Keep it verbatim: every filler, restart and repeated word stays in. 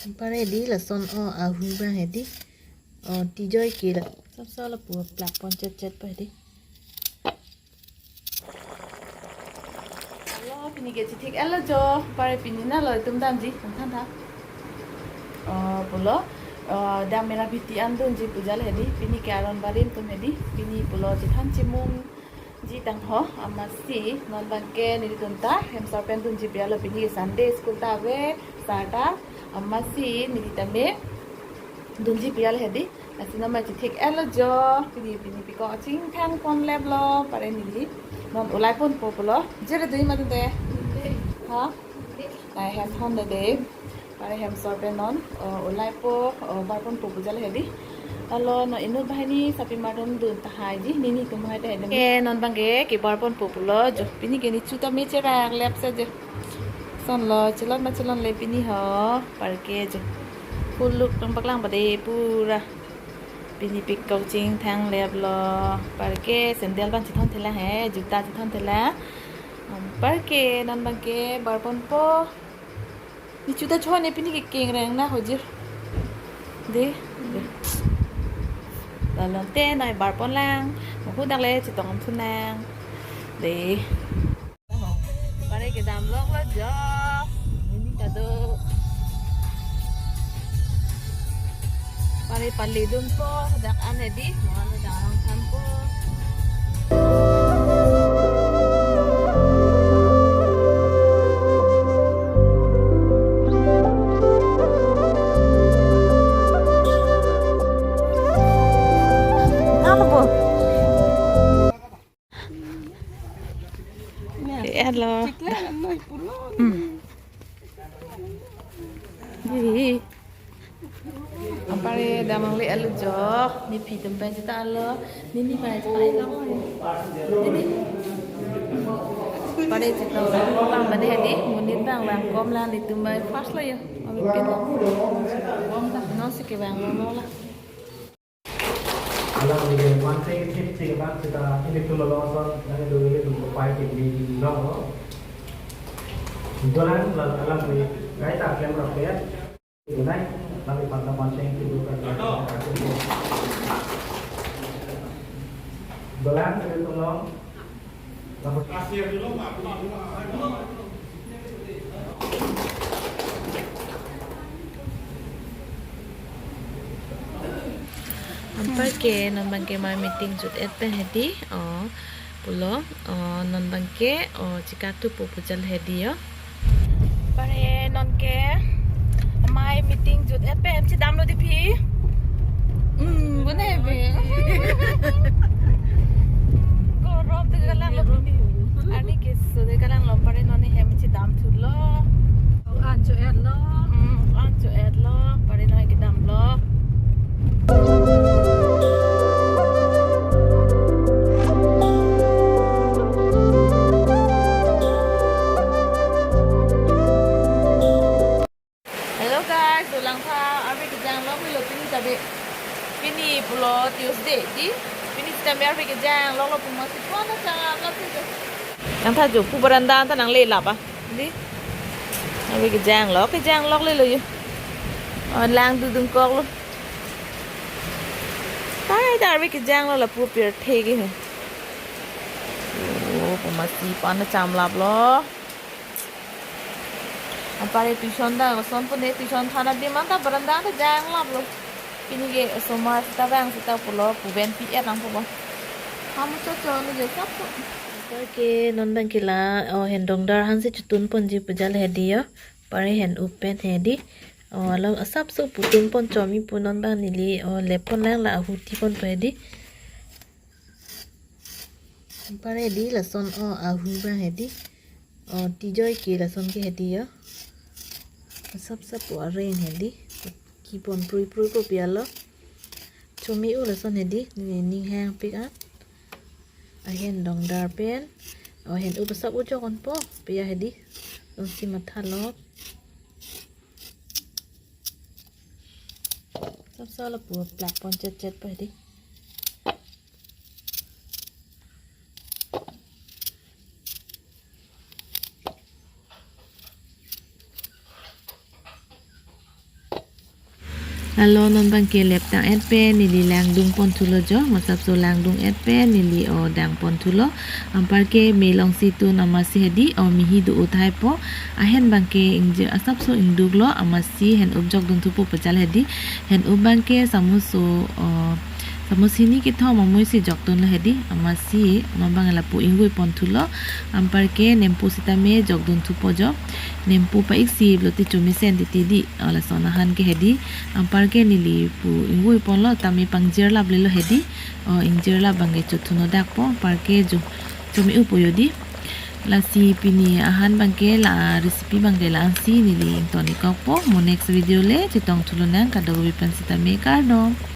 Pare di lason o ahu abang hedi. O tijoi ke la. Sapso lapu plak pon chet chet pa hedi. Hello, pini ke chithik-etlo jo. Pare pini na lo itum damji, than tha. O pulo. O dam mera biti an dunji pu jal hedi. Pini ke aron barim atum hedi. Pini pulo chethan chimung ji tang ho, amatsi non abangke nelitum ta hem sor pen dunji pi-etlo, pini Sunday school ta ave, sir ta, amatsi neli tame dunji pi-etlo hedi. Lasi non abang chithik-etlo jo, pini pini piko chingthang pon leplo, pare neli non ulai ponpo pulo, jere dui ma dun de. Ha? Nai hem thon de de. Pare hem sor pen non, o, ulai po, o, bar ponpo pu jal hedi. Alo non inut banghini sarpi mar atum dun tahai ji, nelitum hai tahai dam. Ke non abangke kebar ponpo pulo jo. Pini ke nechu tame cherak lep se jo. Lason lo, chelon ma chelonle pini ho, pare ke jo. Full look tang paklang pade pura. Pini piko chingthang leplo, pare ke sandal abang chethon thelang he, juta chethon thelang. Am, pare ke non abangke bar ponpo. Nechu ta chone pini ke kengreng na hojir. De, de. Lalon te nai bar ponlang. Mahu dak le chetong thunang. De. Pare kedam loklo jo. Neli ta do. Pare pali dunpo dak an hedi. Mo an dak arong thanpo. Ano po? Hello. Hmm. Hi. Apare damang le alo jo, nephi atum pen sita alo, nini pai pai lang. Nini. Pare sita lang mane hedi, monit abang vang kom lang, netum bai first lo yo. Abi pin lo. Nonsi kevang lo lo la. Alam ini mantai kecil sih kan kita ini tuh lolosan yang dulu itu berpai di no. Dolang alam ini kaita klem rakyat. Tunai, tapi panta panteng itu bukan. Dolang itu tolong. Anparke non abangke amei meeting jut et pen hedi, o pulo, o non abangke, o chikathupo pu jal hedi yo. Pare nonke amei meeting jut et pen chedamlo dei phi. Hmm, bone be. Gorom te kalang lo pini. Ani keso de kalang lo, pare non hem chedam thulo. An cho-etlo. Hmm, an cho-etlo. Pare non kedamlo. Hello guys, dolang tha, arve kejang lok lo pini tabe. Pini pulo Tuesday dei. Pini sitame arve kejang lok lo pu amatsi pon ta cham lap lo. Langtha jo pu baranda ta nangle lap a. Dei. Arve kejang lok, kejang lok le lo yo. O lang dudung kok lo. Tai ta arve kejang lo lapu pirthe ke he. O, pu amatsi pon ta cham lap lo. Apare tuition ta kosonpon ne, tuition than adim anta baranda ta jang lap lo. Pini ke osomar sita vang sita pulo, puven pi-et nangpo ba. Ham cho cho ne je sap po. Apar ke non abangke la, o, hen dongdar aphansi chotun ponji pu jal hedi yo. Pare hen up pen hedi. O, along asapso putun pon chomi pu non abang neli, o, lep pon lang la ahu ti ponpo hedi. Pare di lason o ahu abang hedi. O tijoi ke lason ke hedi yo. Asap sap o areng hedi. Kipon prui prui po pi-etlo. Chomi u lason hedi. Neli ning hang pik an. Ahen dongdar pen. O hen up asap u jokon po. Pi-et hedi. Longsi matha lok. Sap sap lapu plak pon chet chet po hedi. Lalo non abangke leptang et pen neli langdung ponthulo jo, masapso langdung et pen neli o dang ponthulo. Anparke me alongsi tun amatsi hedi, o mihi do uthaipo. Ahen abangke ingjir asapso ingduklo, amatsi hen-up jokdunthupo pajal hedi. Hen-up abangke samoso, o, samosi hini kethom amoisi jokdunlo hedi. Amatsi non abang lapu ingvoi ponthulo. Anparke nempo sitame jokdunthupo jo. Nempo pa-iksi pulote chomesen titi di. O lason ahan ke hedi. Anparke neli pu ingvoi ponlo tame pangjirlaplelo hedi. O ingjirlap abangke chothuno dakpo. Anparke jo chome-upo jo di. Lasi pini ahan abangke la recipe abangke la-ansi neli ington-ik kokpo. Mo next video le chetongthulonang, kadokave pen sitame kardom.